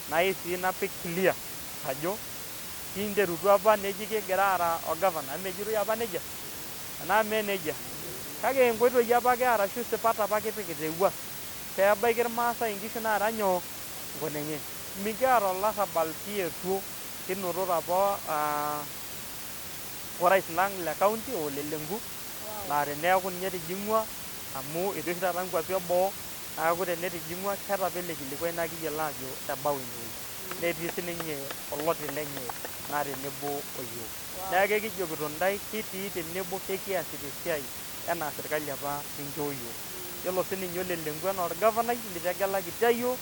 Nayieu sii napik clear ajo kinterutua apa neji kigira aara olgavana, amu mejitoi apa nejia? Enaa mee nejia? Kake inkoitoi apake arashu isipat apa kipikita ewuas pee ebaiki ilmaasai inkishu naara nyoo? Nkunenye. Mikiata olarrabal kietuo kinotote apa orais lang le county Ole Lenku laa teneeku ninye etijing'ua amu etii oshi taata nkuapi e boo neeku tenetijing'ua keeta apa ele kilikuai naa kiyiolo aajo ebau inewueji. Netii sininye oloti lenye naa tenebo o yiok. Neeku ekijokito intae kitii tenebo kekiasita esiai enaa serkali apa ninchoo yiok. Yiolo sininye Ole Lenku enaa olgavanai litegelakita yiok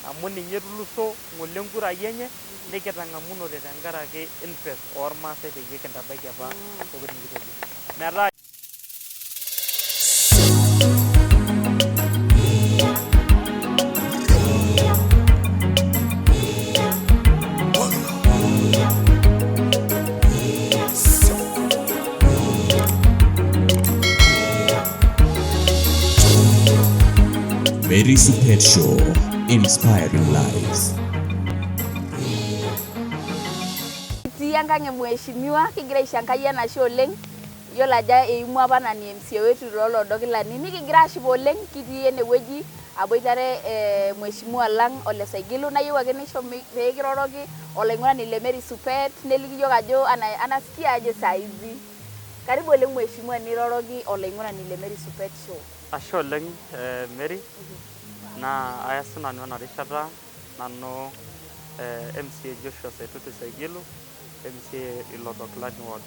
amu ninye etuluso ng'ole nkurai enye nikitang'amunote tenkaraki interest oolmaasai peyie kintabaiki apa ntokitin nikitejo. Metaa. Mary Supet Show, inspiring lives. Kitii enkang e mheshimiwa, kigira aisho Enkai enashe oleng. Iyiolo ajo eimua apa nani MCA wetu too loodo kilani nikigira aashipa oleng kitii ene wueji aboitare mheshimiwa lang Ole Saigilu nayieu ake nisho pee kiroroki olaing'urani le Mary Supet neliki iyiok ajo anasikia aje saa hizi. Karibu oleng mheshimiwa niroroki olaing'urani le Mary Supet show. Ashe oleng Mary, naa aya sii nanu ena rishata nanu MCA Joshua Saitoti Saigilu MCA Ilodokilani ward.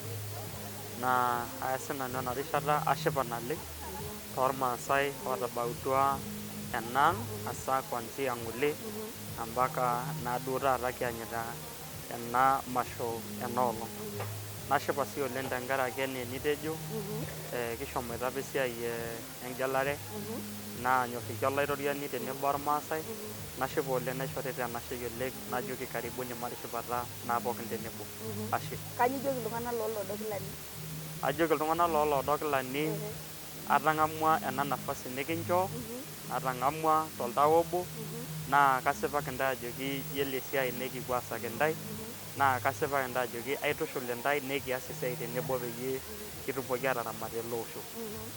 Naa aya sii nanu ena rishata ashipa naleng toolmaasai ootabautua ena ang hasa kuanzia ng'ole mpaka naa duo taata kianyita ena masho ena olong. Nashipa sii oleng tenkaraki enaa enitejo kishomoita apa esiai engelare naanyorriki Olaitoriani tenebo olmaasai nashipa oleng naishorita enashe oleng najoki karibuni matishipata naa pookin tenebo. Ashe. Kanyoo ijoki iltung'anak loo loodo kilani? Ajoki iltung'anak loo loodo kilani atang'amua ena nafasi nikinchoo, natang'amua toltau obo naa kasipaki intae ajoki iyiolo esiai nikipuo aasaki intae naa kasipaki intae ajoki aitushul intae nikias esiai tenebo peyie kitumoki aataramat ele osho.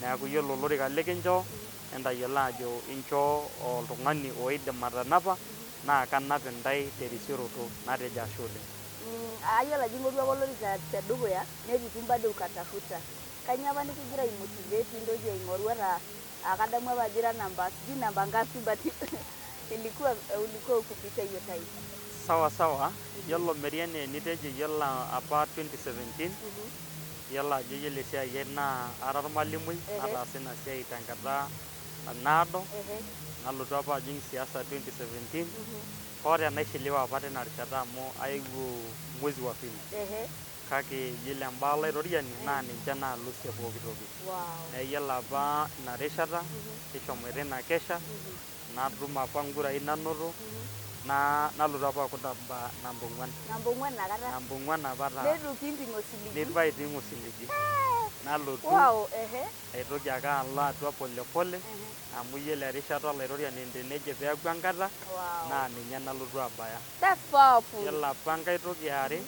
Neeku iyiolo olorika likinchoo entayiolo ajo inchoo oltung'ani oidim atanapa naa kanap intae terisioroto natejo ashe oleng. Ayiolo ajo ing'orua apa olorika tedukuya netitum bado ukatafuta. Kainyoo apa nikigira ai motivate pintoki aing'oru ata aa kadamu apa ajo ira namba sijui namba ngapi but ilikuwa ulikuwa ukupita hiyo time. Sawa sawa, yiolo Mary enaa enitejo yiolo apa 2017 yiolo ajo yiolo esiai ai naa ara olmalimui nataasa ina siai tenkata naado nalotu apa ajing siasa 2017 hoo tenaishiliwe apa tina rishata amu aewuo mwezi wa pili kake yiolo imbaa olaitoriani naa ninche naalusie pooki toki. Neeku yiolo apa ina rishata kishomoita ina kesha natum apa nkurai nanoto naa nalotu apa aaku namba namba ong'uan. Namba ong'uan inakata? Namba ong'uan apa taa. Neitu kimping osiligi? Neitu aiting osiligi. Nalotu Wow, ehe. aitoki ake alo atua pole pole amu iyiolo erishata olaitoriani tenejo peeku enkata naa ninye nalotu abaya. That's powerful. Yiolo apa enkae toki eare,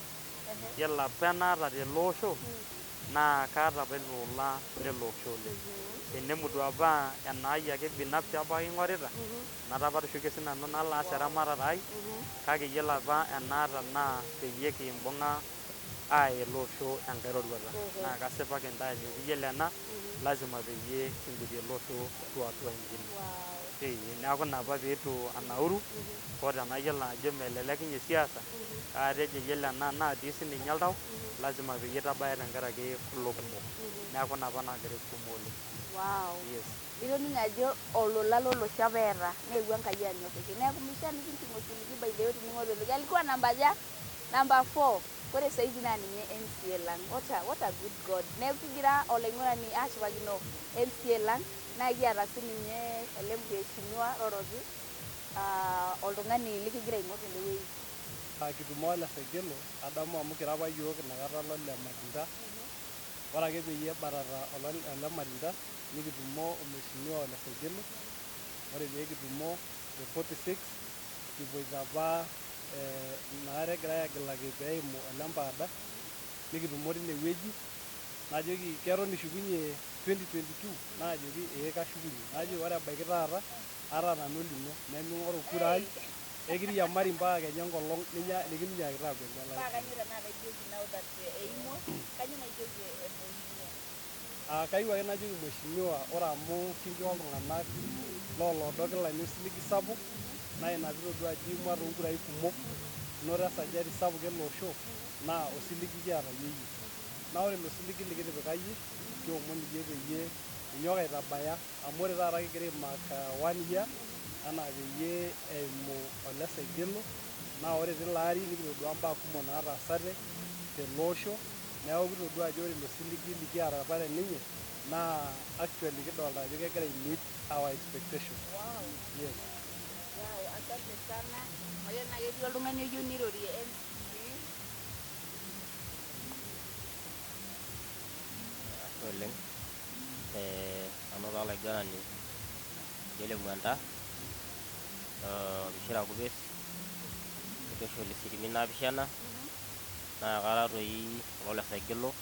yiolo apa enaata tele osho naa kaata apa ele ola lele osho oleng. Tenemutu apa enaai ake binafsi apa aing'orita, enaata apa atushuke sii nanu nalo aas eramatare ai, kake iyiolo apa enaata naa peyie kimbung'a aaya ele osho enkae roruata. Naa kasipaki intae ajoki iyiolo ena lazima peyie kingutie ele osho to hatua ingine. Ee neeku ina apa pee eitu anauru hoo tenayiolo ajo melelek ninye siasa kake atejo iyiolo ena natii sininye oltau lazima peyie aitabaya tenkaraki kulo kumok. Neeku ina apa naagira aisukuma oleng. Wow. Yes. Itoning'o ajo olola lolosho apa eeta neewuo Enkai anyorriki. Neeku mishaa nikinting osiligi by the way tening'oru olola. Alikuwa namba aja? Namba four. Ore sahizi naa ninye MCA lang. What a, what a good God. Neeku kigira olaing'urani aashipakino MCA lang naa kiata sininye ele mheshimiwa roroki aa oltung'ani likigira aing'or tende wueji. Kitumo ole Saikelo, adamu amu kira apa iyiook inakata lole Matinda, ore ake peyie ebatata ole Matinda nikitumo o mheshimiwa ole Saikelo, ore pee kitumo te 46 kipuoito apa. Inakata egirai aagilaki pee eimu Ole Mpaada, nikitumo tinewueji, najoki keton ishukunye 2022, naajoki ee kashukunye, najoki ore ebaiki taata ataa nanu olino neming'oru kura ai, ekiriamari mpaka kenya enkolong nikinyaakita aaku engelare. Paa kainyoo tenakata ijoki now that eimua, kainyoo naaji ijoki mheshimiwa? Kayieu ake najoki mheshimiwa ore amu kinchoo iltung'anak loo Loodo Kilani osiligi sapuk, naa ina piitodua ajo iimua toonkurai kumok, inoto esajati sapuk ele osho, naa osiligi kiata iyie iyie. Naa ore ilo siligi likitipika iyie, kiomon iyie peyie inyok aitabaya amu ore taata kigira aimark 1 year enaa peyie eimu Ole Saigelo, naa ore tilo ari nikitodua imbaa kumok naataasate tele osho, neeku kitodua ajo ore ilo siligi likiata apa teninye naa actually kidolta ajo kegira ai meet our expectation. Yes. Wow, asante sana. Mayiolo tenaa ketii oltung'ani oyieu nirorie MCA. Ashe oleng. Nanu taa olaiguanani oji ole Ng'wenda, Mishira Kupes, aitushul isirimi naapishana, naa kara toi ole Saigilo,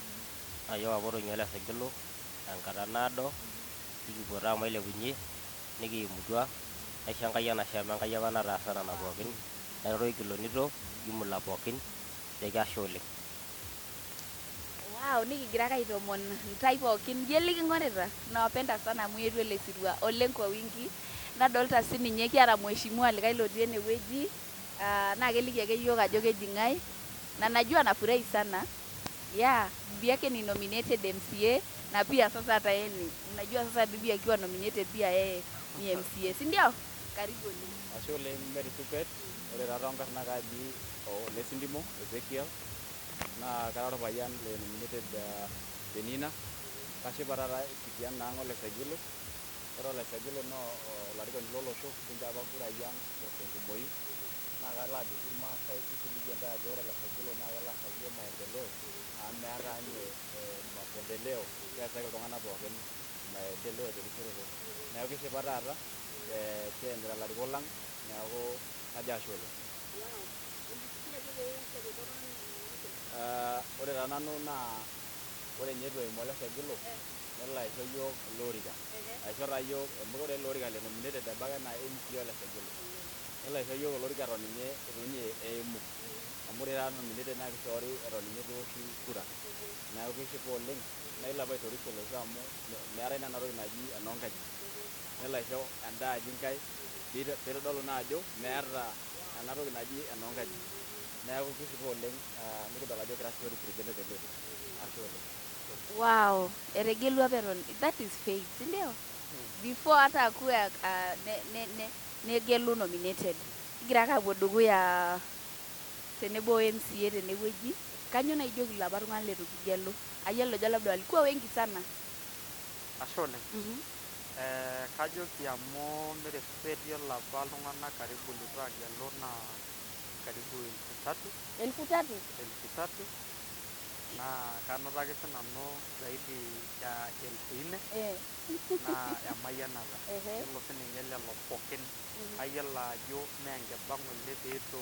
naa iyiok apa otonyua ole Saigilo tenkata naado, nikipuo taa mailepunye, nikiimutua, naisho Enkai enashe amu Enkai apa nataasa nena pookin, nairoroki kilonito jumla pookin, najoki ashe oleng'. Wow, nikigira ake aitoomon intae pookin iyie liking'orita. Nawapenda sana amu ietuo ele sirua oleng kwa wingi. Nadolta sininye kiata mheshimiwa likae lotii enewueji, naa keliki ake yiok ajo keji ng'ae. Na najua anafurahi sana. Yeah, bibi yake ni nominated MCA na pia sasa hata yeye ni, unajua sasa bibi akiwa nominated pia yeye ni MCA, si ndio? Karibu oleng. Ashe oleng Mary Supet, ore taa toonkarn naa kaji Ole Sindimo Ezekiel, naa kara orpayian le nominated Penina. Kashipa taata kitii enaang Ole Saigilo. Ore Ole Saigilo naa olarikoni lolosho, kinchoo apa nkurai ang' tenkumoi, naa kalo ajoki irmaasai kisiligie ntae ajo ore Ole Saigilo naa kelo aasaki iyiok maendeleo amu meeta ninye mapendeleo, keesaki iltung'anak pookin maendeleo terisioroto. Neeku kishipa taata kianyita ilarikok lang', neeku kajo ashe oleng'. Ore taa nanu naa ore ninye eitu eimu Ole Saigilo nelo aisho iyiok ele orika. Aisho taa iyiok amu ore ele orika le nominated ebaiki anaa MCA Ole Saigilo. Nelo aisho iyiok olorika eton ninye eitu ninye eimu. Amu ore taata nominated naa kishoori eton ninye eitu eoshi kura. Neeku kishipa oleng' naa ilo apa aitoris olosho amu meetae naa ena toki naji enoo nkajijik. Nelo aisho enda aji nkae piitodolu naa ajo meeta ena toki naji enoo nkajijik. Neeku kishipa oleng' nikidol ajo kira sii represented tele. Ashe oleng'. Wow, etegelua apa eton, that is faith, si ndio? Before hata akuwe negelu nominated. Kigira ake apuo dukuya tenebo o MCA tenewueji. Kainyoo naaji ijoki ilapa tung'anak leitu kigelu? Ayiolo ajo labda walikuwa wengi sana. Ashe oleng. Kajoki amu Mary Supet, yiolo apa iltung'anak karibu litu agelu naa karibu 3,000. 3,000? 3,000 naa kanoto ake sinanu zaidi ya 4,000 naa emayianata. Yiolo sininye lelo pookin ayiolo ajo mee enkiba ng'ole peitu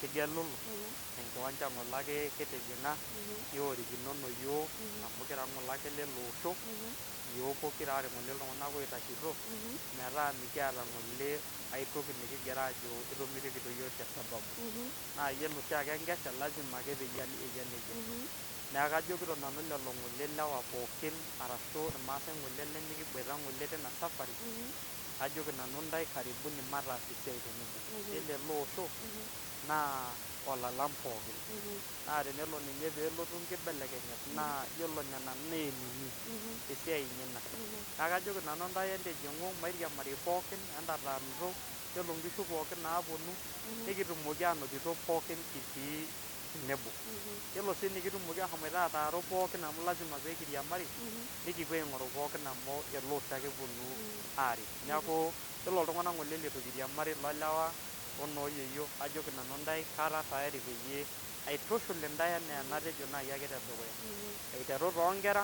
kigelulu, enkiwanja ng'ole ake kitijing'a, kiorikinono yiok amu kira ng'ole ake lele osho, yiok pokira aare ng'ole iltung'anak oitashito metaa mikiata ng'ole ae toki nikigira ajo itomitiokito yiok te sababu. Naa yiolo oshiake enkesha lazima ake peyie eyia nejia. Neeku kajokito nanu lelo ng'ole lewa pookin arashu irmaasai ng'ole lemikiboita ng'ole tina safari, ajoki nanu ntae karibuni mataas esiai tenebo. Yiolo ele osho naa olalang pookin. Naa tenelo ninye peelotu nkibelekenyat naa yiolo nena naa eninyi, esiai inyi ina. Neeku kajoki nanu ntae entijing'u mairiamari pookin, entataanito, yiolo nkishu pookin naaponu nikitumoki aanotito pookin kitii tenebo. Yiolo sii enikitumoki ashomoita ataaru pookin amu lazima pee kiriamari, nikipuo aing'oru pookin amu ele osho ake kiponu aaret. Neeku yiolo iltung'anak ng'ole leitu kiriamari loolewa onooyieyio ajoki nanu ntae kara tayari peyie aitushul intae enaa enatejo naaji ake tedukuya. Aiteru toonkera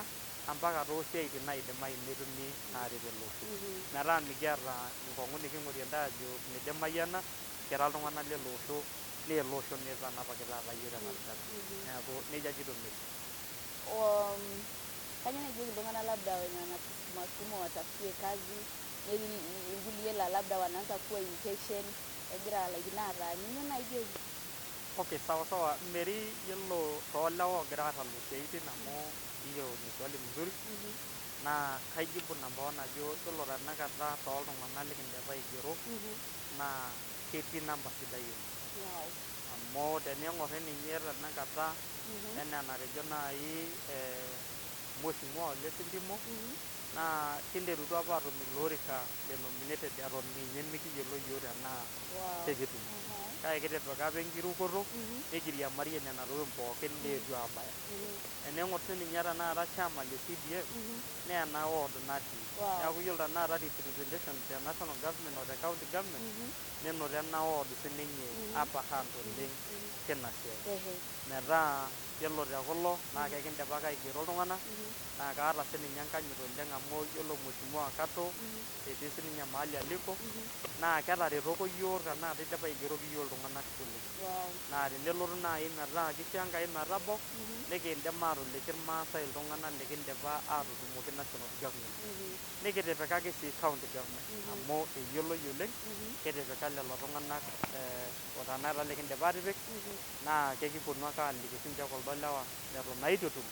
mpaka toosiaitin naidimayu netumi aaret ele osho. Metaa mikiata enkong'u niking'orie intae ajo midimayu ena, kira iltung'anak lele osho. Naa ele osho naa itanapaki taata iyiok tena rishata. Neeku nejia ajito Mary. Kayieu najoki iltung'anak labda wenye wanatusukuma watafutie kazi, netii irkulie laa labda wanaanza kuwa impatient, egira alaikino ataanyu, nyoo naaji ijoki? Okay, sawa sawa Mary, yiolo toolewa oogira aatalu isiaitin amu hiyo ni swali mzuri, naa kaijibu number one ajo yiolo tenakata tooltung'anak likindipa aigero naa ketii namba sidai oleng. Amu tening'or ninye tenakata enaa enatejo naaji mheshimiwa Ole Sentimo naa kinterutua apa aatum ilo orika le nominated eton ninye mikiyiolo iyiok tenaa ekitum. Kake kitipika apa enkirukoto nikiriamariyie nena tokitin pookin neetuo aabaya. Tening'or sininye tenakata chama le CDF naa ena ward natii. Neeku yiolo tenakata representation te national government o te county government nenoto ena ward sininye upper hand oleng tina siai. Metaa yiolo te kulo naa kekindipa ake aigero iltung'anak naa kaata sininye enkanyit oleng amu yiolo mheshimiwa Kato etii sininye mahali aliko naa ketaretoko iyiok tenakata idipa aigeroki iyiok iltung'anak oleng. Naa tenelotu naaji metaa kisho Enkai metabau nikindim atoliki irmaasai iltung'anak likindipa atutumoki national government. Nikitipikaki sii county government amu eyioloi oleng kitipika lelo tung'anak tenakata likindipa atipik naa kekiponu ake aliki sinche kuldo lewa leton naa itu etum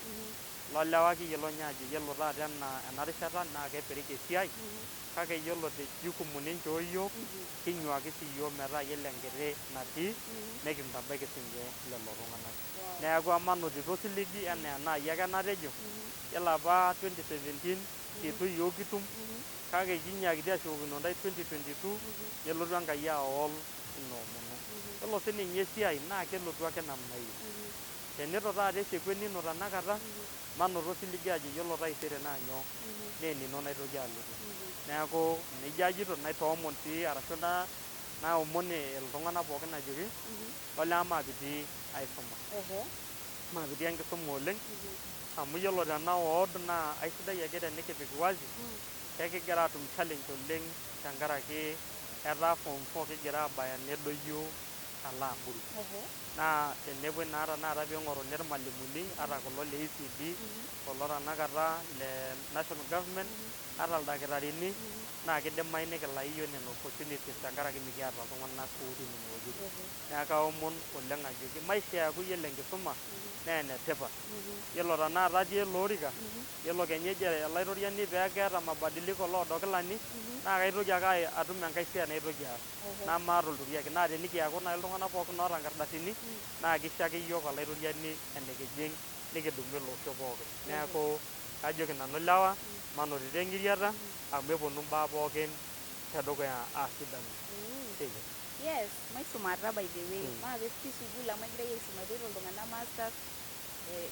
kulo lewa kiyiolo ninye ajo yiolo taata ena rishata naa kepirika esiai kake yiolo te jukumu ninchoo yiok kinyuaki siyiok metaa yiolo enkiti natii nikintabaiki sinche lelo tung'anak. Neeku emanotito osiligi enaa enai ake enatejo, yiolo apa 2017 itu iyiok kitum kake kinyiakitia ashukokino intae 2022 nelotu Enkai aol ina omono. Yiolo sininye esiai naa kelotu ake namna hiyo. Tenitu taata esieku enino tenakata manoto osiligi ajo yiolo taisere naa nyoo naa enino naitoki alotu. Neeku nejia ajito naitoomon sii arashu naomon iltung'anak pookin ajoki olee maapitii aisuma. Maapitii enkisuma oleng amu yiolo tena ward naa aisidai ake tenikipik wazi kekigira aatum challenge oleng tenkaraki etaa form four kigira aabaya nedoyio alo abori. Naa tenepuoi naa tenakata piing'oruni irmalimuni ata kulo le ECD kulo tenakata le national government ata ildakitarini naa kidimayu nikilayu iyiok nena opportunities tenkaraki mikiata iltung'anak otii nene wuejitin. Neeku kaomon oleng ajoki maishoo eeku yiolo enkisuma naa enetipat. Yiolo tenakata atii ele orika yiolo kenya ejo olaitoriani peeku keeta mabadiliko loodokilani naa kaitoki ake atum enkae siai naitoki aas namaata olturiaki. Naa tenikiaku naaji iltung'anak pookin oota nkardasini naa kisho ake yiok olaitoriani enikijing nikidumu ele osho pookin. Neeku kajoki nanu ilewa manotito eng'iriata amu eponu imbaa pookin tedukuya aasidanu. Yes, maisumata by the way. Maape sukuul amu egirai aisuma epoito iltung'anak masters,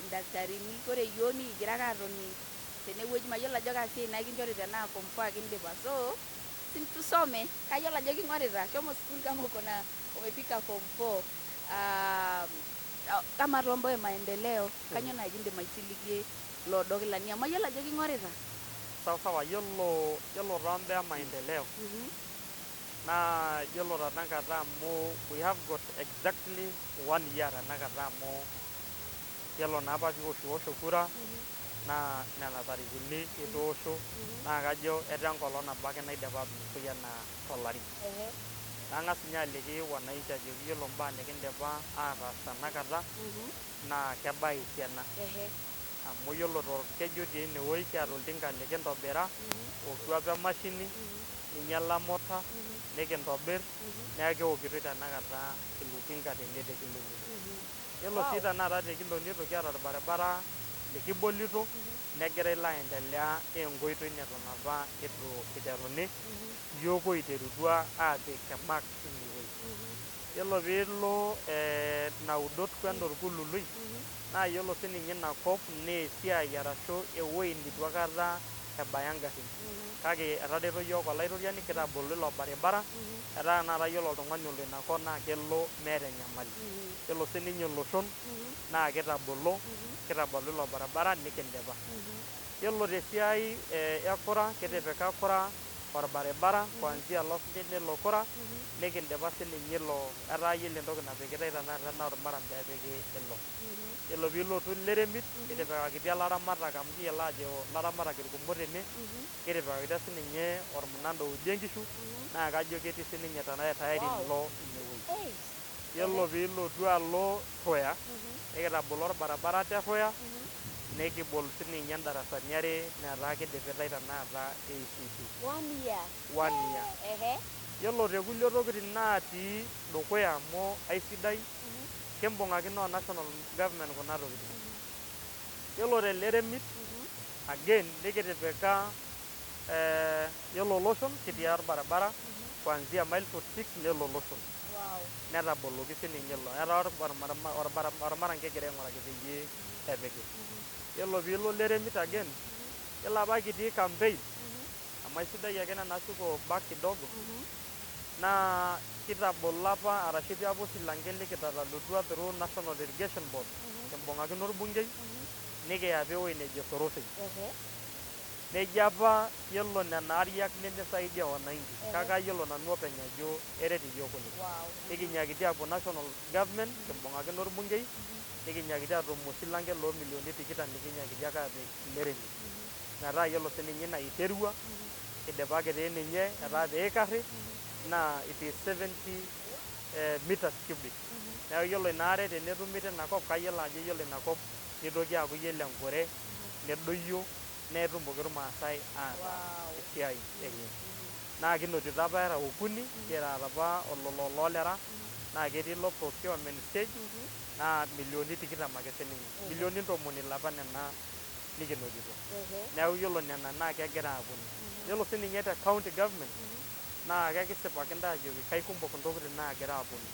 ildakitarini. Ore iyiok nikigira ake atoni tenewueji mayiolo ajo kaa siai naa kinchori tenaa form four ake indipa. So, tusome, kayiolo ajo king'orita. Shomo sukuul kama uko na umefika form four. Amaa toombaa e maendeleo, kainyoo naaji indim aisiligie Loodokilani amu ayiolo ajo king'orita. Sawa sawa, yiolo yiolo toombaa e maendeleo naa yiolo tenakata amu we have got exactly one year tenakata amu yiolo naa apa piiwoshiwosho kura naa nena tarikini itoosho naa kajo etaa enkolong nabo ake naidipa atulusoi enaa tolari. Nang'as ninye aliki wananchi ajoki yiolo imbaa nikindipa ataas tenakata naa kebaya esiana. Amu yiolo torkeju otii enewueji kiata oltinka likintobira otua apa emashini ninyiala motor nikintobir neeku keokitoi tenakata ilo tinka tene te Kilonito. Yiolo sii tenakata te Kilonito kiata orbaribara likibolito negira ilo aendelea naa enkoitoi neton apa itu iteruni iyiok oiterutua aapik e mark inewueji. Yiolo piilo Naudot kwenda Orkulului naa yiolo sininye ina kop naa esiai arashu ewuei nitu aikata ebaya ingarrin kake etareto yiok olaitoriani kitabolo ilo baribara etaa tenakata yiolo oltung'ani olo inakop naa kelo meeta enyamali. Yiolo sininye iloshon naa kitabolo, kitabolo ilo baribara nikindipa. Yiolo tesiai e kura kitipika kura. Orbaribara kuanzia Losntit nelo Kura, nikindipa sininye ilo, etaa yiolo entoki napikitai tenakata naa ormaram peepiki ilo. Yiolo piilotu Leremit, kitipikakitia ilaramatak amu kiyiolo aajo ilaramatak irkumok tene, kitipikakitia sininye ormunanda oudie inkishu naa kajo ketii sininye tayari ilo inewueji. Yiolo piilotu alo Rweya, nikitabolo orbaribara te Rweya, nikibol sininye indarasani are netaa kidipitae tenakata e ECD. One year. One year. Yiolo te kulie tokitin natii dukuya amu aisidai, kimbung'akino o national government kuna tokitin. Yiolo te Leremit again nikitipika yiolo loshon kitii orbaribara kuanzia mile 46 nelo loshon. Netaboloki sininye ilo, etaa ormaranke egirai aing'uraki peyie epiki. Yiolo piilo Leremit again, yiolo apa kitii campaign amu aisidai ake ina nashuko back kidogo, naa kitabolo apa arashu etii apa osilanke likitatalutua through National Irrigation Board kimbung'akino orbungei, nikiya apa ewueji neji Sorosei. Nejo apa yiolo nena ariak nemeisaidia wananchi, kake ayiolo nanu openy ajo eret iyiok oleng. Nikinyakitia aapuo national government kimbung'akino orbungei, nikinyakitia aatum osilanke loo milioni tikitam likinyakitia ake aapik Leremit. Metaa yiolo sininye ina iterua, idipaki tii ninye etaa piikarri naa it is 70 meters cubic. Neeku yiolo ina are tenetumi tina kop, kayiolo ajo yiolo ina kop nitoki aaku yiolo enkure nedoyio netumoki irmaasai ataas esiai enye. Naa kinotito apa era okuni, kiata apa ololo loolera naa ketii ilo procurement stage naa milioni tikitam ake sininye, milioni ntomoni ile apa nena nikinotito. Neeku yiolo nena naa kegira aaponu. Yiolo sininye te county government naa kekisipaki intae ajoki kaikumok intokitin naagira aaponu.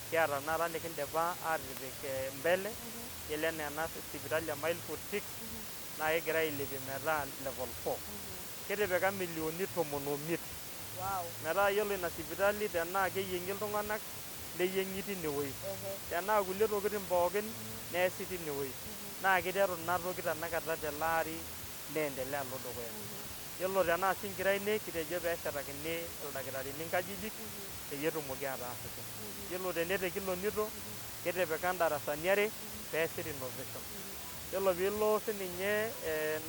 Kiata tenakata nikindipa aatipik mbele, yiolo enaa ena sipitali e mile 46 naa kegirai ailepie metaa level 4. Kitipika milioni 15. Metaa yiolo ina sipitali tenaa keyieng'i iltung'anak neyieng'i tinewueji. Tenaa kulie tokitin pookin neesi tinewueji. Naa kiteru ina toki tenakata tele ari neendelea alo dukuya. Yiolo tenaa sii nkiraine kitejo peeshetakini ildakitarini inkajijik peyie etumoki ataasisho. Yiolo tene te Kilonito kitipika indarasani are peesi renovation. Yiolo piilo sininye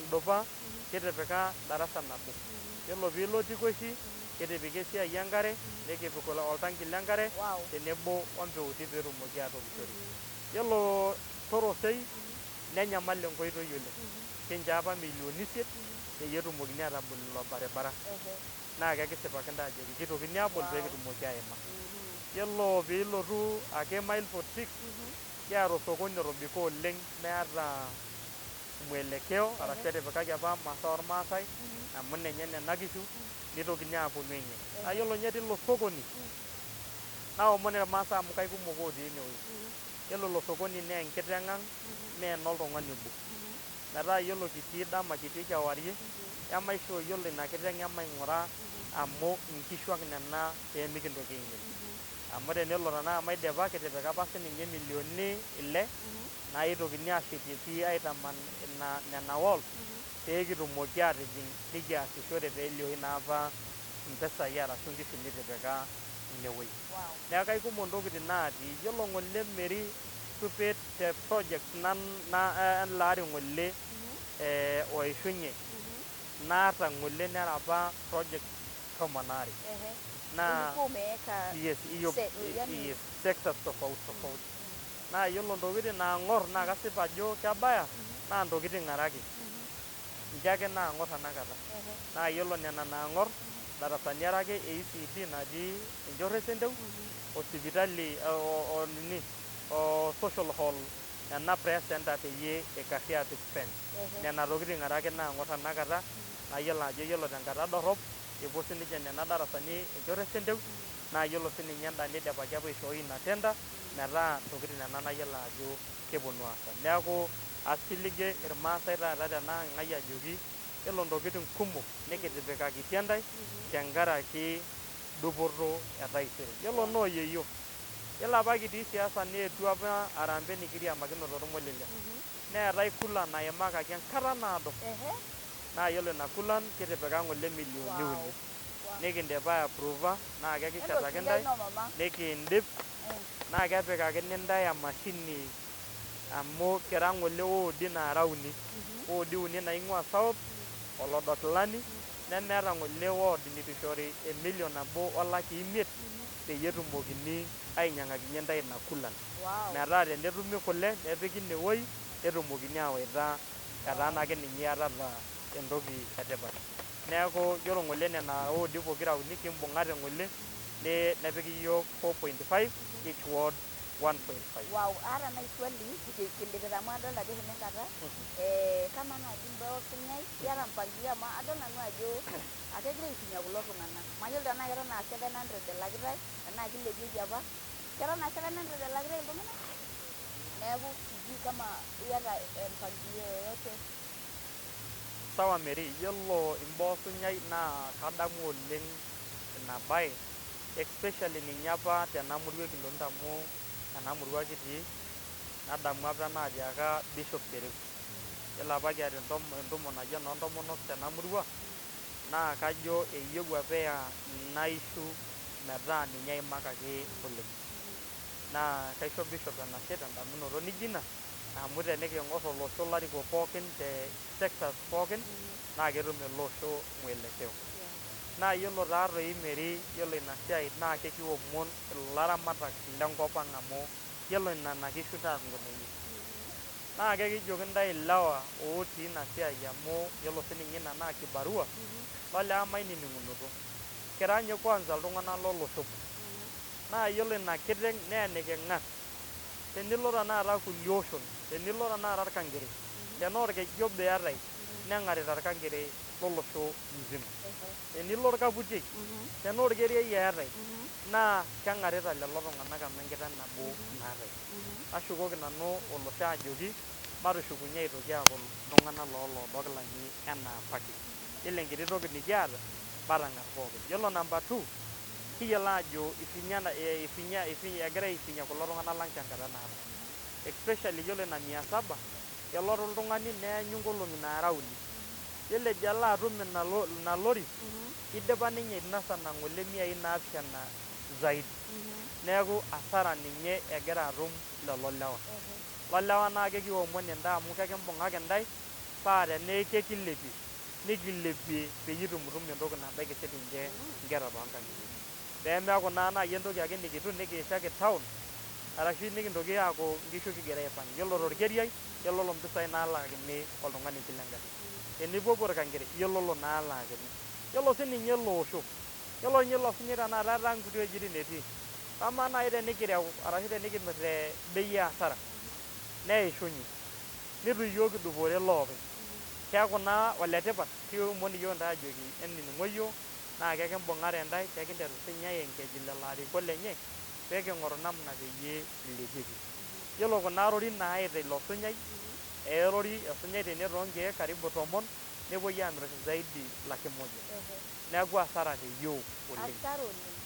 Ndupa kitipika darasa nabo. Yiolo piilo Tikoshi kitipika esiai enkare, nikipik oltanki lenkare tenebo ompeuti peetumoki atookishore. Yiolo Torosei nenyamal enkoitoi oleng. Kinchoo apa milioni isiet peyie etumokini atabol ilo baribara. Naa kekisipaki intae ajoki kitokini aabol pee kitumoki aima. Yiolo piilotu ake mile 46 kiata osokoni otobiko oleng meeta mwelekeo arashu etipikaki apa masaa ormaasai amu nenye nena kishu nitokini aaponu ainyang'. Naa yiolo ninye tilo sokoni naomon irmaasai amu kaikumok otii enewueji. Yiolo ilo sokoni naa enkiteng' ang' mee enoltung'ani obo. Metaa yiolo kitii dama kitii kewarie, emaishoo yiolo ina kiteng' emaing'ura amu inkishu ang' nena peemikintoki ainyal. Amu tenelo tenakata maidipa kitipika apa sininye milioni ile naitokini ashetie pii aitaman ina nena walls pee kitumoki atijing' nikiasishore peelioyu naapa impisai arashu inkishu nikitipika inewueji. Neeku kaikumok intokitin natii. Yiolo ng'ole Mary Supet te project ele ari ng'ole oishunye naata ng'ole nera apa project 12. Naa Ulikuwa umeweka yes, hiyo yani yes, sectors tofauti tofauti. Naa yiolo ntokitin naang'or naa kasip ajo kebaya naa ntokitin are ake. Ninche ake naang'or tenakata. Naa yiolo nena naang'or darasani are ake e ECD natii enchoto e Senteu o sipitali o nini o social hall ena prayer center peyie eikarri aapik fence. Nena tokitin are ake naang'or tenakata naa yiolo ajo yiolo tenkata dorrop epuo sininche nena darasani enchoto e Senteu naa yiolo sininye enda nidipaki apa aishooi ina tender metaa ntokitin nena nayiolo ajo keponu aasa. Neeku asiligie irmaasai taata tenang'ai ajoki yiolo ntokitin kumok nikitipikakitia intae tenkaraki dupoto e taisere. Yiolo noo yieyio, yiolo apa kitii siasa neetuo apa harambee nikiriamakinote tormolelia. Neetae kulan naimakaki enkata naado. Naa yiolo ina kulan kitipika ng'ole milioni uni. Nikindipa aiapprova naa kekishetaki intae nikiindip naa kepikakini intae emashini amu kira ng'ole woodi naara uni, woodi uni naing'ua south olodo kilani nemeeta ng'ole ward nitu ishori emillion nabo o lakii imiet peyie etumokini ainyang'akinye ntae ina coolant metaa tenetumi kule nepiki ine woi netumokini awaita etaa naake ninye iyatata entoki e tipat. Neeku iyiolo ng'ole nena woodi pokira uni kimbung'ate ng'ole nepiki iyiok 4.5 each ward 1.5. Wow, aata nai swali kindipita amu adolta ajo eshomo enkata. Kamaa naaji imbaa osunyai, iyata mpangilio amu adol nanu ajo akegira aifinya kulo tung'anak. Mayiolo tenaa keton aa 700 elakitai tenaa kilepieki apa. Keton aa 700 elakitai iltung'anak? Neeku sijui kama iyata mpangilio yoyote. Sawa Mary, yiolo imbaa osunyai naa kadamu oleng' ina baye especially ninye apa tena murua e Kilonito amu ena murua kitii nadamu apa enaatiaka Bishop Sereu. Yiolo apa kiata entumo naji enoontomonok tena murua naa kajo eyieu apa eya ina issue metaa ninye eimakaki oleng'. Naa kaisho Bishop enashe tendamunoto nijo ina amu teniking'or olosho ilarikok pookin te sectors pookin naa ketum ele osho mwelekeo. Naa iyiolo taa toi Mary iyiolo ina siai naa kekiomon ilaramatak lenkop ang' amu iyiolo nena kishu naa inkunenye. Naa kekijoki intae ilewa otii ina siai amu iyiolo sininye ina naa kibarua olee mainining'unoto. Kira nye kwanza iltung'anak lolosho obo, naa iyiolo ina kiteng' naa eniking'ar. Tenilo tenakata kulie oshon, tenilo tenakata irkankere, tenaa orkeju obo eetai neng'arita irkankere lolosho mzima. Tenilo orkaputiei, tenaa orkeriei eetai naa keng'arita lelo tung'anak amu enkiteng' nabo naatai. Nashukoki nanu olosho ajoki matushukunye aitoki aaku iltung'anak loo loodo kilani enaa apake. Yiolo enkiti toki nekiata matang'ar pookin. Yiolo number two, kiyiolo aajo egira aifinya kulo tung'anak lang' tenkata naado especially iyiolo ina mia saba kelotu oltung'ani neenyu nkolong'i naara uni, yiolo ejo alo atum ina lori idipa ninye ainasa ina ng'ole miai naapishana zaidi. Neeku hasara ninye egira atum lelo lewa. Lelo lewa naa kekiomon intae amu kekimbung'aki intae paa tenee kekilepie nikilepie peyie itumutumu entoki nabaiki sininche inkera too nkang'itie. Pee meeku naa nai entoki ake nikitum nikiishaki town arashu nekintoki aaku inkishu kigira aipang'. Yiolo torkeriai yiololo impisai nalaakini oltung'ani kila eng'ari, tenipuopuo orkankere iyiololo inaalaakini. Yiolo sininye ele osho, yiolo ninye ilo sunyai tenakata etaa nkuti wuejitin etii, amaa nai tenikireu arashu tenikimir te bei e hasara neishunye nitu iyiok kidupore iloopeny, keeku naa ole tipat. Kiomon iyiok intae ajoki enining'o iyiok naake kimbung'are ntae pekinteru siinye aiengage lelo arikok lenye pee king'oru namna peyie ilepieki. Yiolo kuna rorin nayaita ilo sunyai, erori osunyai tene too nkeek karibu tomon nepuoi aamir zaidi laki moja. Neeku hasara te yiok oleng'.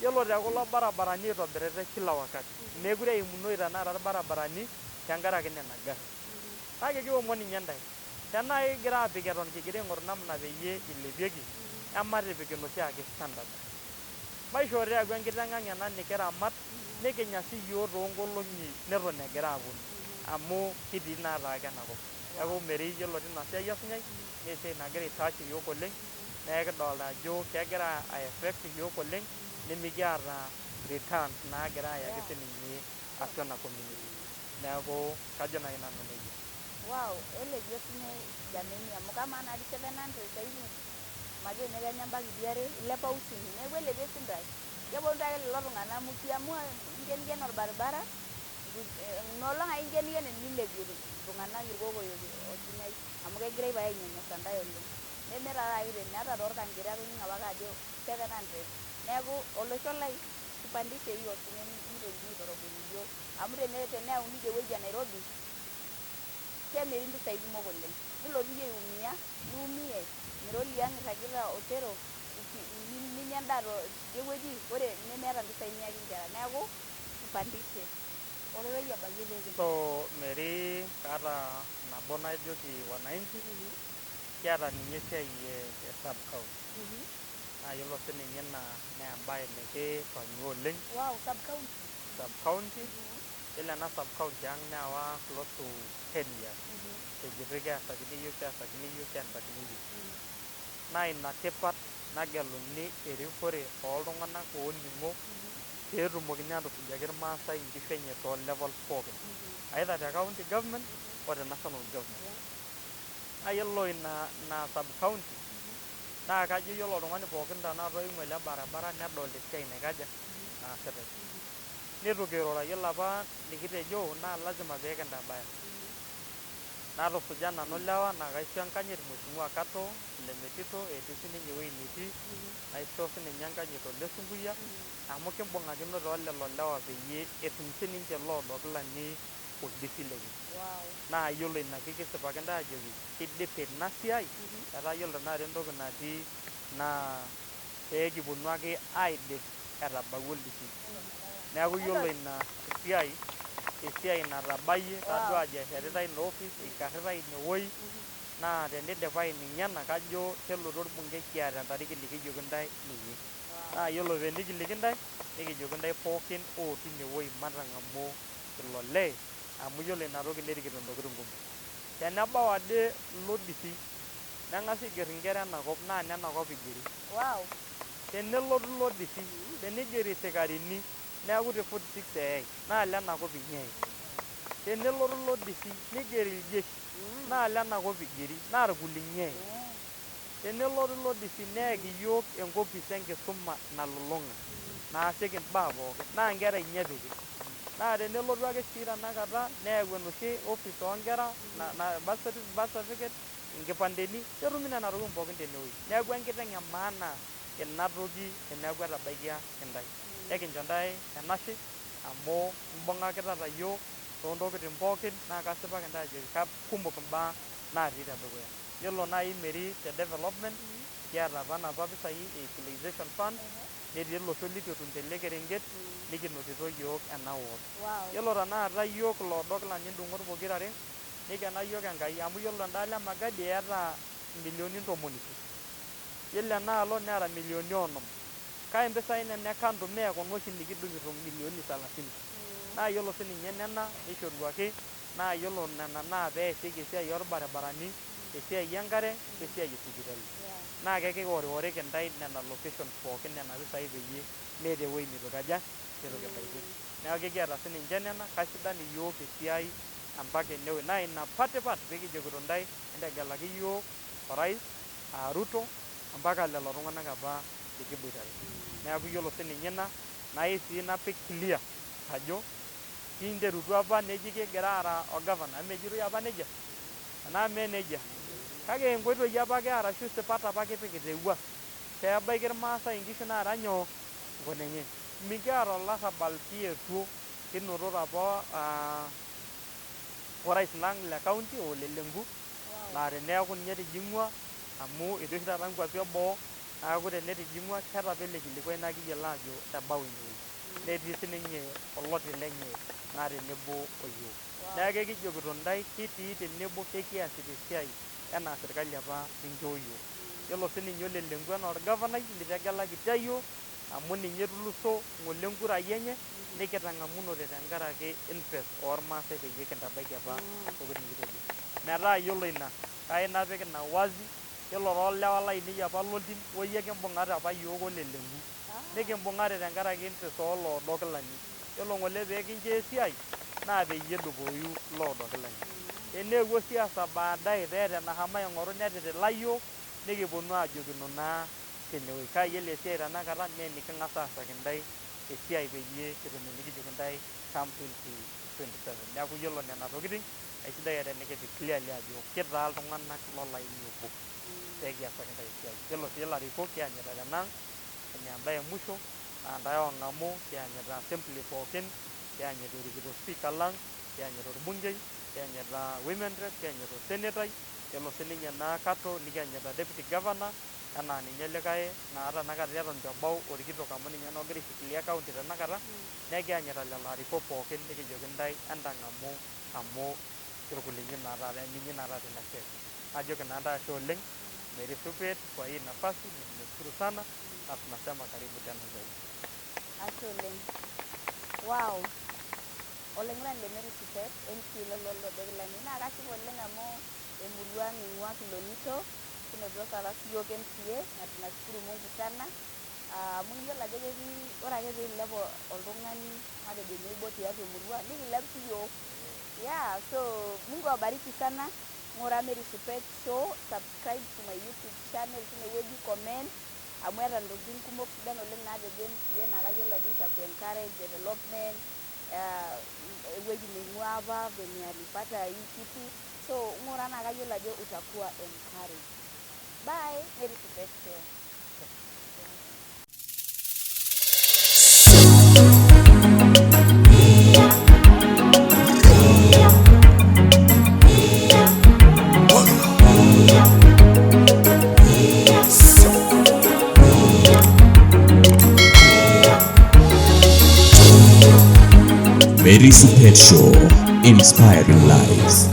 Yiolo te kulo barabarani oitobiritai kila wakati, mekure eimunoyu tenakata irbarabarani tenkaraki nena garin. Kake kiomon ninye ntae tenaa kekigira aapik eton kigira aing'oru namna peyie ilepieki, ematipik enoshi ake standard. Maishoo taa eeku enkiteng' ang' ena nekiramat nekinya siyiok too nkolong'i neton egira aaponu amu kitii nataa ake enakop. Neeku Mary iyiolo tina siai osunyai naa esiai nagira aitouch iyiok oleng' nee kidolta ajo kegira aiaffect iyiok oleng' nemikiata returns naagira ayaki sininye atua ena community. Neeku kajo nai nanu neija. Wow, elepie osunyai jameni amu kamaa natii 700 saizi majo ninye kenya mpaka idia are ilepa uchumi neeku elepie sintae keponu taake lelo tung'anak mukiamua inkenikeno orbaribara inoolong ake inkenikene nilepie iltung'anak irkokoyo osunyai amu kegirai pae ainyanyasa ntae oleng neme taata ake tene ata torkankere atoning'o apake ajo 700 neeku olosho lai tupandishe hiyo osunyai mitokini aitorogony iyiok amu teneyauni idie wueji e Nairobi kemiri impisai kumok oleng nilotu iyie aiumia niumie mira oliang irragita otero ninya endaa tidie wueji ore nemeeta impisai niyaki inkera neeku tupandishe ororei obayie pee So Mary kaata nabo najoki wananchi kiata ninye esiai e sub county. Naa yiolo sininye ina naa embae nikitonyuaa oleng. Wow, sub county. Sub county. Yiolo ena sub county ang neewa close to 10 years ejitoi keesakini iyiok, keesakini iyiok, keesakini iyiok. Naa ina tipat nageluni erikore oltung'anak ooning'o peetumokini aatusujaki irmaasai inkishu enye too levels pookin, either te county government o te national government. Naa yiolo ina sub county naa kajo yiolo oltung'ani pookin tenakata oimu ele baribara nedolta esiai naikaja naasitai. Nitu kirura, yiolo apa nikitejo naa lazima pee kintabaya. Natusuja nanu ilewa naa kaisho enkanyit mheshimiwa Katoo Ole Metito etii sininye ewuei netii, naisho sininye enkanyit Ole Sunkuyia amu kimbung'akinote olelo lewa peyie etum sininche Iloodokilani oldisi lenye. Naa yiolo ina kikisipaki intae ajoki kidipe ina siai etaa yiolo tenakata entoki natii naa pee kiponu ake aidip etabawua oldisi. Neeku yiolo ina siai esiai natabayie tadua ajo eshetitai ina office ikarritai inewuei naa tenidipayu ninye ena kajo kelotu orbungei kiata entariki nikijoki intae ninye. Naa yiolo tenikiliki intae nikijoki intae pookin ootu inewuei matang'amu ilo lee amu yiolo ina toki nerikito intokitin kumok. Tenebau ade ilo disi neng'asi aigerr inkera enakop naa inenakop igeri. Tenelotu ilo disi tenigeri isikarini neeku te 46 eyai naa ilenakop inyi eyai. Tenelotu ilo disi nigeri iljeshi naa ilenakop igeri naa irkulinyi eyai. Tenelotu ilo disi neyaki iyiok enkopis enkisuma nalulung'a naasieki imbaa pookin naa inkera inyi epiki. Naa tenelotu ake sii tenakata neyau enoshi office oonkera birth certificate, inkipandeni, netumi nena tokitin pookin tenewuei. Neeku enkiteng' e maana ina toki teneeku etabaikia intae. Ekincho intae enashe amu imbung'akitata iyiok toontokitin pookin naa kasipaki intae ajoki kumok imbaa natii tedukuya. Yiolo naai Mary te development kiata apa inapa pisai e equalization fund netii olosho litu etum tele kerenget nikinotito iyiok ena ward. Yiolo tenakata iyiok iloodokilani indung'ot pokirare nikena iyiok Enkai amu yiolo endaalo e Magadi eeta imilioni ntomoni isiet, yiolo enaalo neeta imilioni onom kake impisai nena e kando mee kuna oshi nikidung'ito milioni salasini. Naa yiolo sininye nena nishoruaki naa yiolo nena naa peesieki esiai orbaribarani, esiai enkare we esiai e sipitali. Naa kekiworiworiki intae nena locations pookin nena pisai peyie meeta ewuei nitu ikaja, nitu kibaiki. Neeku kekiata sininche nena, kasidan iyiok esiai ampaka enewuei naa ina apa tipat pee kijokito intae entegelaki iyiok orais aa Ruto mpaka lelo tung'anak apa likiboitare. Neeku yiolo sininye ina nayieu sii napik clear ajo kinterutua apa neji kigira aara orgavana, emejitoi apa nejia enaa mee nejia? Kake inkoitoi apake arashu isipat apa kipikita ewuas peebaiki irmaasai inkishu naara nyoo, nkunenye. Mikiata olarrabal kietuo kinotote apa orais lang le county Ole Lenku laa teneeku ninye etijing'ua amu etii oshi taata nkuapi eboo neeku tenetijing'ua keeta apa ele kilikuai naa kiyiolo aajo ebau inewueji. Netii sininye oloti lenye naa tenebo o yiok. Neeku ekijokito intae kitii tenebo kekiasita esiai enaa serkali apa ninchoo yiok. Yiolo sininye Ole Lenku enaa orgavanai litegelakita yiok amu ninye etuluso ng'ole nkurai enye nikitang'amunote tenkaraki interest ormaasai peyie kintabaiki apa ntokitin nikitejo. Metaa yiolo ina kayieu napik ina wazi yiolo toolewa lainei apa loltim woyie kimbung'ate apa yiok Ole Lenku nikimbung'ate tenkaraki interest oloodokilani. Yiolo ng'ole pee kinchoo esiai naa peyie edupoyu iloodokilani. Teneewuo siasa baadaye peeta enashomo aing'oru netitila yiok nikiponu aajokino naa tinewuei. Kake yiolo esiai tenakata naa eniking'as aasaki intae esiai peyie kitum enikijoki intae come 2027. Neeku yiolo nena tokitin aisidai ake tenikipik clearly ajo kitaa iltung'anak lolaini obo pee kiasaki intae esiai. Yiolo sii ilarikok kianyita tenaang' enaa embae e musho naa intae oong'amu kianyita assembly pookin, kianyita erikito speaker lang, kianyita orbungei, kianyita women rep, kianyita osenetai, yiolo sininye naa Katoo nikianyita deputy governor enaa ninye likae naa tenakata eton eitu ebau orkitok amu ninye naa ogira aishikilia county tenakata, neeku kianyita lelo arikok pookin nikijoki intae entang'amu amu irkulinyi naa taata, ninyi naa taata ina siai. Najoki naa intae ashe oleng Mary Supet kwa hii nafasi, nimeshukuru sana. Na tunasema karibu tena zaidi. Ashe oleng. Wow. Olaing'urani le Mary Supet, MCA loloodo Kilani. Naa kashipa oleng amu emurua ang' ing'ua Kilonito, kinotito taata siyiok MCA na tunashukuru Mungu sana. Amu iyiolo ajo ketii ore ake piilep oltung'ani matejo neibo tiatua emurua nikilep siyiok. Yeah, so Mungu awabariki sana. Ng'ura Mary Supet Show, subscribe to my YouTube channel tinewueji, comment amu eeta ntokitin kumok sidan oleng naatejo MCA naa kayiolo ajo itaku encourage development, ewueji neing'ua apa venye alipata hii kitu. So ng'ura naa kayiolo ajo utakuwa encouraged. Bye, Mary Supet Show. Mary Supet Show, inspiring lives.